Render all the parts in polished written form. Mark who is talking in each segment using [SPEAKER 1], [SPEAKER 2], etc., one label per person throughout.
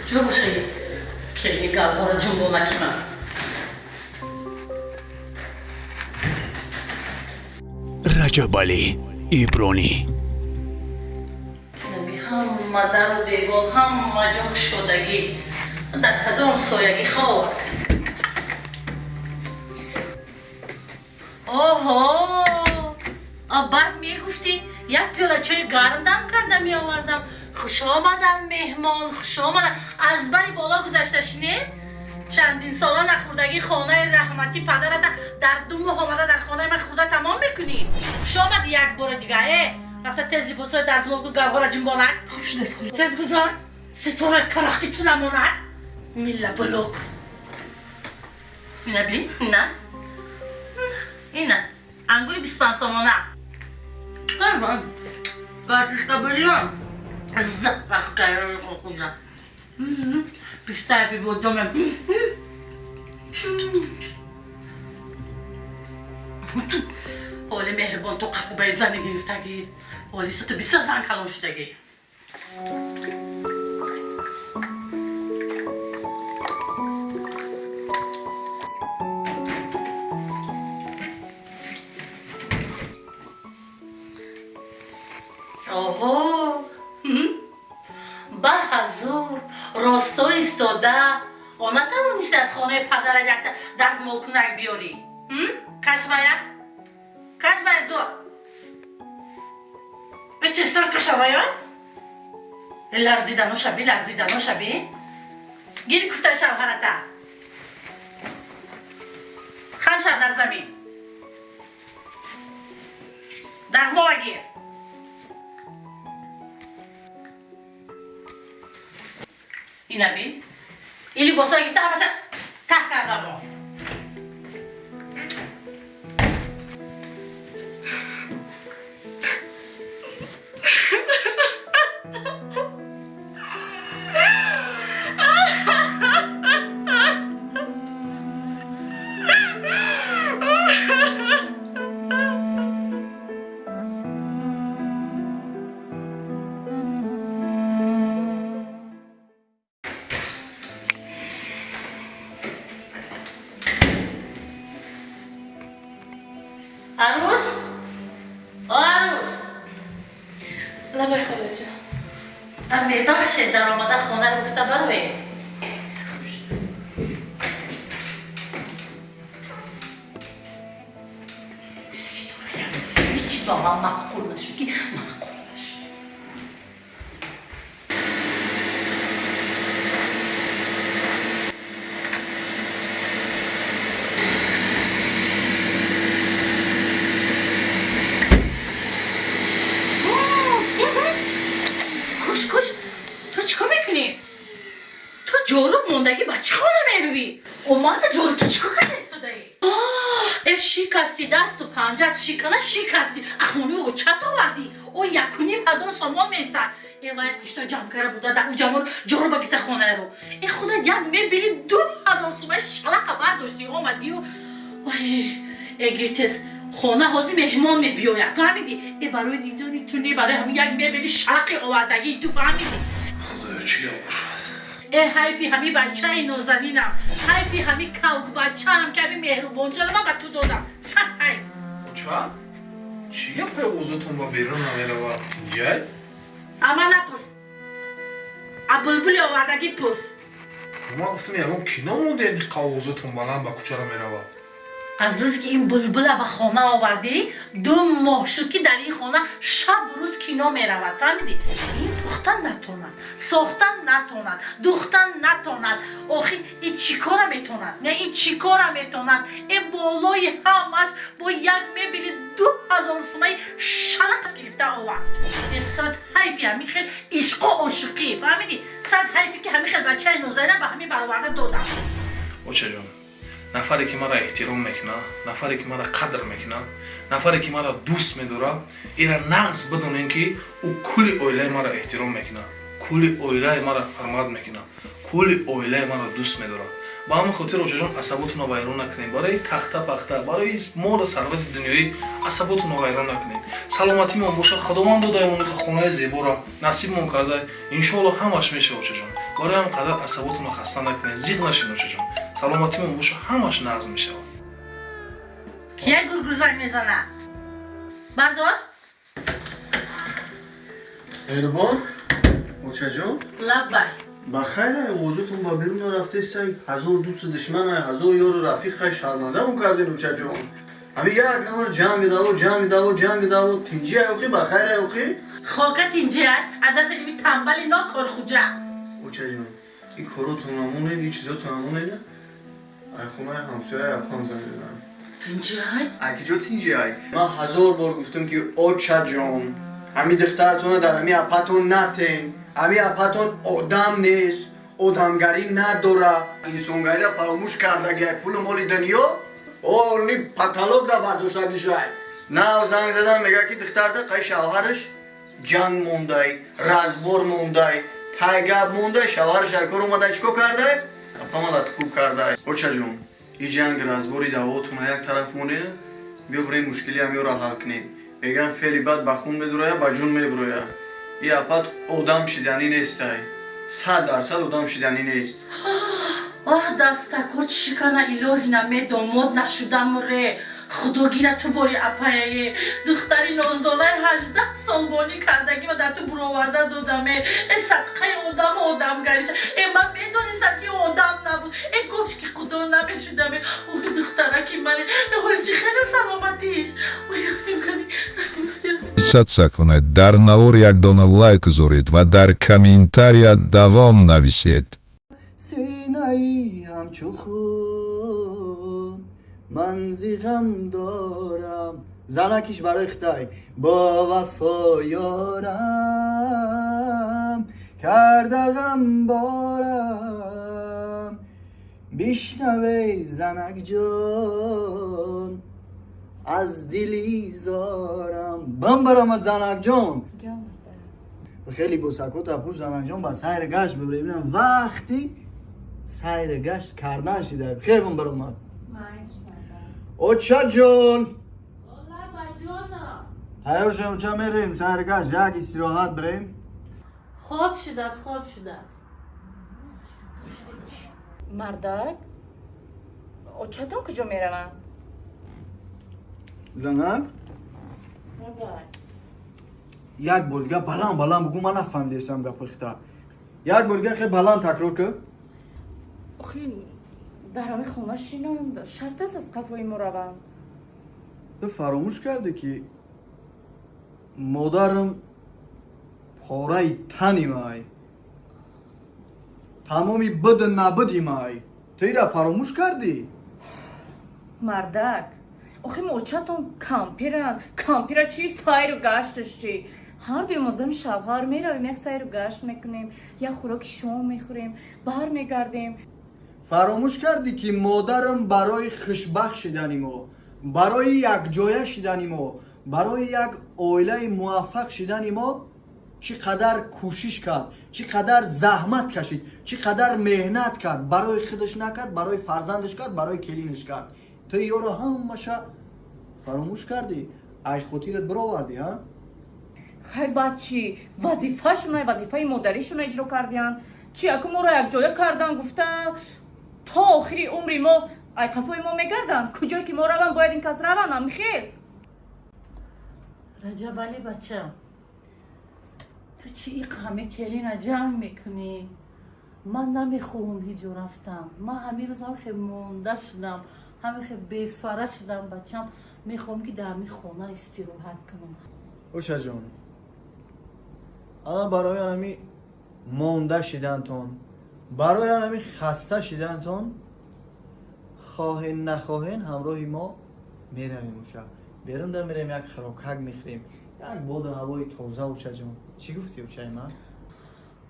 [SPEAKER 1] Куҷо бошаи келини гавҳора ҷунбонаки ман?
[SPEAKER 2] Раҷабалӣ Ибронӣ.
[SPEAKER 1] Наби ҳама дару девол, ҳама ҷо кушодагӣ. Дар кадом соягӣ ховад? Оҳо, баъд мегуфтӣ, як пиёла чои гарм дам карда меовардам. Хуш омадан, меҳмон, хуш омадан. Аз бари боло гузашта шинед. Чандин сола нахӯрдагӣ хонаи раҳматӣ падарата дар 2 моҳ омада дар хонаи ман хӯрда тамом мекунӣ. Хуш омадӣ як бори дига. Э, рафта тез либосҳои дастмолгу гавҳора ҷунбонак.
[SPEAKER 3] Хуб шудааст, холаҷон.
[SPEAKER 1] Тез гузор, ситораи карахти ту намонад. Милла булуқ. Ина бин, ина. Ина. Ангури 25 сомона. Гардишкабириён. Запахкаён. Пистаи бодоме. Оли меҳрибон ту қақубаи зани гирифтагӣ. Оли суту бисёр зан калон шудагӣ. Оҳо, ба ҳазур росто истода о натавонисти аз хонаи падарат якта дастмолкунак биёрӣ? Кашвая, кашвая, зод че сар кашавая, ларзидано шаби, ларзидано шаби. Гири куртаи шавҳарата, хам шав дар замин, дастмола гир. Ина бин, ин либосҳое гирифта, ҳамаша таҳ карда мо. Арӯс, о арӯс!
[SPEAKER 3] Лабай, холаҷон.
[SPEAKER 1] Мебахшед, даромада хона гуфта бароед.
[SPEAKER 3] Хуб шудааст.
[SPEAKER 1] Ҳеҷ ба ман маъқул нашуд, ки маъқул нашуд. Куш, куш, ту чӣ кор мекунӣ? Ту ҷоруб мондагӣ ба чӣ хона мерӯӣ? Омада ҷоруб ту чӣ кор карда истодаӣ? Э, шикасти, дасту панҷат шикана шикасти. Ахони очат овардӣ, о 1500 сомон местад. Э, вай пушта ҷамъ кара буда да уҷамор ҷоруба гиса хонаеро. Э, худат як мебели 2000 сомаи шалақа бардоштӣ, омадию. Вай, э, гир тез, хона ҳозир меҳмон мебиёяд, фаҳмидӣ? Э, барои дидани ту не, барои ҳамин як мебели шалақи овардагии ту, фаҳмидӣ?
[SPEAKER 4] Худоё, чӣ гап бошад?
[SPEAKER 1] Э, ҳайфи ҳами бачаи нозанинам, ҳайфи ҳами кавкбачаам, ки ҳами меҳрубонҷона ман ба ту додам, сад ҳайф.
[SPEAKER 4] Оча, чӣ гапе, овозатон ба берун намеравад, инҷай?
[SPEAKER 1] Ама напурс, а булбули овардагӣ пурс.
[SPEAKER 4] Ман гуфтам, ягон кино мондед, қа овозатон баланд ба кӯчара меравад.
[SPEAKER 1] Аз рӯзе ки ин булбула ба хона овардӣ, 2 моҳ шуд, ки дар ин хона шабу рӯз кино меравад, фаҳмидӣ? Ин пухтан натонад, сохтан натонад, духтан натонад. Охи ин чӣ кора метонад? Не, ин чӣ кора метонад? Э, болои ҳамаш бо як мебели 2000 сумаи шалақ гирифта овард. Э, сад ҳайфи ҳамин хел ишқу ошиқӣ, фаҳмидӣ? Сад ҳайфи, ки ҳамин хел бачаи нозанина ба ҳамин бароварда додам.
[SPEAKER 4] Очаҷон, нафаре ки маро эҳтиром мекунад, нафаре ки маро қадр мекунад, нафаре ки маро дӯст медорад, ира нағз бидонем, ки ӯ кулли оилаи маро эҳтиром мекунад, кулли оилаи маро ҳурмат мекунад, кулли оилаи маро дӯст медорад. Ба ҳамин хотир, очаҷон, асаботонро вайрон накунед. Барои тахта пахта, барои молу сарвати дунёӣ асаботонро вайрон накунед. Саломатимон бошад, Худованд додаемон хонаи зеборо насибмон карда, иншоалло, ҳамаш мешавад, очаҷон. Барои ҳам қадар асаботонро хаста накунед, зиқ нашед, очаҷон. Саломатимон бошад, ҳамаш нағз мешавад.
[SPEAKER 1] Кия гургурзанг мезана? Бардор.
[SPEAKER 5] Меҳрубон очаҷон.
[SPEAKER 1] Лаббай.
[SPEAKER 5] Ба хайр, овозотон ба берун нарафтесай. Ҳазор дӯсту душмана, ҳазор ёру рафиқай, шармандамо карден, очаҷон. Ҳами як амр ҷанг, даво, ҷанг, даво, ҷанг, даво. Тинҷи охи, ба хайр охи?
[SPEAKER 1] Хока тинҷи адаси ими тамбали нокорхуҷа.
[SPEAKER 5] Очаҷон, ин коротон намонед, ин чизотон намонед. Ай хонаи ҳамсоя апам занг задам.
[SPEAKER 1] Тинҷи?
[SPEAKER 5] Ай киҷо тинҷи ай? Ман ҳазор бор гуфтам, ки очаҷон, ҳами духтаратона дар ҳами апатон натен. Ҳами апатон одам нест, одамгарӣ надора, инсонгариро фаромӯш кардагиай. Пулу моли дунё олни потолок ра бардоштагишай. Нав занг задам, мега, ки духтарта қай шавҳараш ҷанг мондай, разбор мондай, тайгаб мондай. Шавҳараш ай кор омадай, чӣ кор кардай? Апамада ткуб кардай. Очаҷон, и ҷанг, разбори, даъвотона як тараф монед, биё бирем, мушкилиам ёра ҳал кунем. Меган, феъли бад ба хун медуроя, ба ҷун мебуроя. И апат одам шиданӣ нестай, 100% одам шиданӣ нест.
[SPEAKER 1] Оҳ, дастако чикана, илоҳи намедомод нашудам ре. Худо гира, ту бори апаяе духтари ноздонаи 18 сол бонӣ кардагима дар ту буроварда додаме. Э, садқаи одаму одамгариша. Э, ман медонистам, ки одам набуд. Э, гош ки худо намешудаме. Ой, духтараки мане. Э, ой, чӣ хеле саломатиш. Ой, рафтем, кани, рафтем, рафтем.
[SPEAKER 6] Подписаться кунед, дар навор як дона лайк гузоред ва дар комментария давом нависед.
[SPEAKER 5] Синаи ҳамчу хун ман зи ғам дорам, занакиш барои хитай бо вафо ёрам карда ғам борам. Бишнавей, занакҷон, аз дили зорам бам баромад, занакҷон. Хеле бо сакота пуш, занакҷон, ба сайр гашт бибирем. Вақти сайр гашт кардан шида, хел бам баромад, очаҷон. Тайёр шем, оча, мерем сайр гашт, як истироҳат бирем.
[SPEAKER 1] Хоб шудааст, хоб шудааст.
[SPEAKER 3] Мардак, очатон куҷо мераванд?
[SPEAKER 5] Занак, як бор дига баланд баланд бугӯ, ман нафаҳмидестам гапи хита. Як бор дига хеле баланд такрор кун.
[SPEAKER 3] Охи, дар ҳамин хона шинанд, шарт аст, аз қафои мо раванд?
[SPEAKER 5] Ту фаромӯш кардӣ, ки модарам пораи тани май, тамоми буду набуди май. Ту ира фаромӯш кардӣ?
[SPEAKER 3] Мардак, охи мо очатон кампиранд. Кампира чи, сайру гашташ чи? Ҳар дуи мо зани шавҳар меравем, як сайру гашт мекунем, як хӯроки шом мехӯрем, бармегардем.
[SPEAKER 5] Фаромӯш кардӣ, ки модарам барои хушбахт шидани мо, барои якҷоя шидани мо, барои як оилаи муваффақ шидани мо чӣ қадар кӯшиш кард, чӣ қадар заҳмат кашид, чӣ қадар меҳнат кард? Барои худаш накард, барои фарзандаш кард, барои келинаш кард. Ту ёро ҳамаша фаромӯш кардӣ, ай хотират бировардӣ, ҳа?
[SPEAKER 3] Хайр, баъд чӣ? Вазифашона, вазифаи модаришона иҷро кардиянд. Чи, аку моро якҷоя кардан гуфта, то охири умри мо ай қафои мо мегарданд? Куҷое ки мо равам, бояд ин кас раванд, амихел?
[SPEAKER 1] Раҷабалӣ, бачам, ту чӣ иқ ҳаме келина ҷамъ мекунӣ? Ман намехоҳам ҳиҷо рафтам. Ман ҳамин рӯз ҳамихе монда шудам, ҳамихе бефара шудам, бачам. Мехоҳам, ки дар ҳамин хона истироҳат кунам.
[SPEAKER 5] Ошаҷон, ама барои ҳами монда шидантон, барои ҳами хаста шидантон, хоҳен нахоҳен, ҳамроҳи мо меравем. Уша берун да мерем, як хӯрокак мехӯрем, як боду ҳавои тоза. Учаҷон, чӣ гуфтӣ, учаи ман?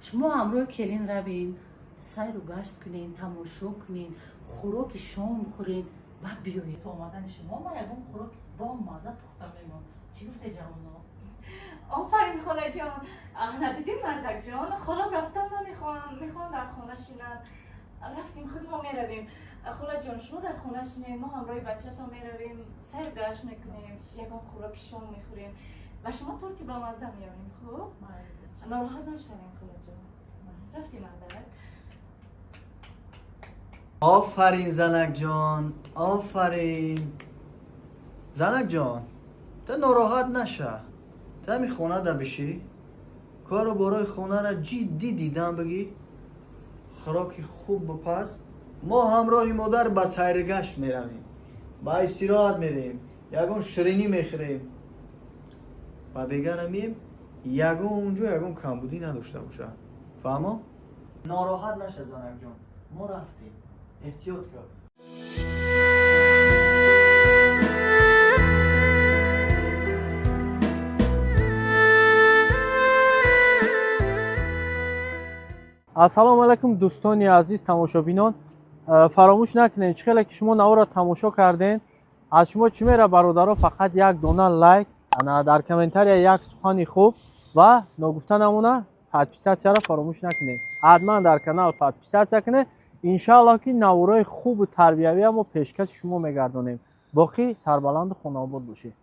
[SPEAKER 1] Шумо ҳамроҳи келин равин, сайру гашт кунен, тамошо кунен, хӯроки шом хӯрен, баъд биёед. То омадани шумо ман ягон хӯроки бомазза пухта мемон. Чӣ гуфте, ҷавоно?
[SPEAKER 3] Офарин, холаҷон. Надидӣ, мардакҷон, холам рафтан намехоҳам, мехоҳам дар хона шинанд. Рафтем, худ мо меравем. Холаҷон, шумо дар хона шинем, мо ҳамроҳи бачатон меравем, сайр гашт мекунем, ягон хӯроки шом мехӯрем, ба шумо торти бамазза меорем. Хуб, нороҳат нашавем, холаҷон. Рафтем, мардак.
[SPEAKER 5] Офарин, занакҷон, офарин. Занакҷон, ту нороҳат наша. Ту ҳами хона да бишӣ, кору борои хонара ҷиддӣ дидан бигӣ, хӯроки хуб бипаз. Мо ҳамроҳи модар ба сайргашт меравем, ба истироҳат мерем, ягон ширинӣ мехӯрем ва бегара мием. Ягон ҷо ягон камбудӣ надошта боша, фаҳмо? Нороҳат наша, занакҷон, мо рафтем, эҳтиёт кар.
[SPEAKER 7] Ассалому алайкум, дӯстони азиз, тамошобинон. Фаромӯш накунед, чӣ хеле ки шумо наворро тамошо кардем, аз шумо чӣ мера, бародаро? Фақат як дона лайк, ана дар комментария як сухани хуб ва ногуфта намона, подписаться ро фаромӯш накунед. Ҳатман дар канал подписаться кунед. Иншааллоҳ, ки наворои хубу тарбиявия мо пешкаши шумо мегардонем. Боқӣ сарбаланду хонаобод бошед.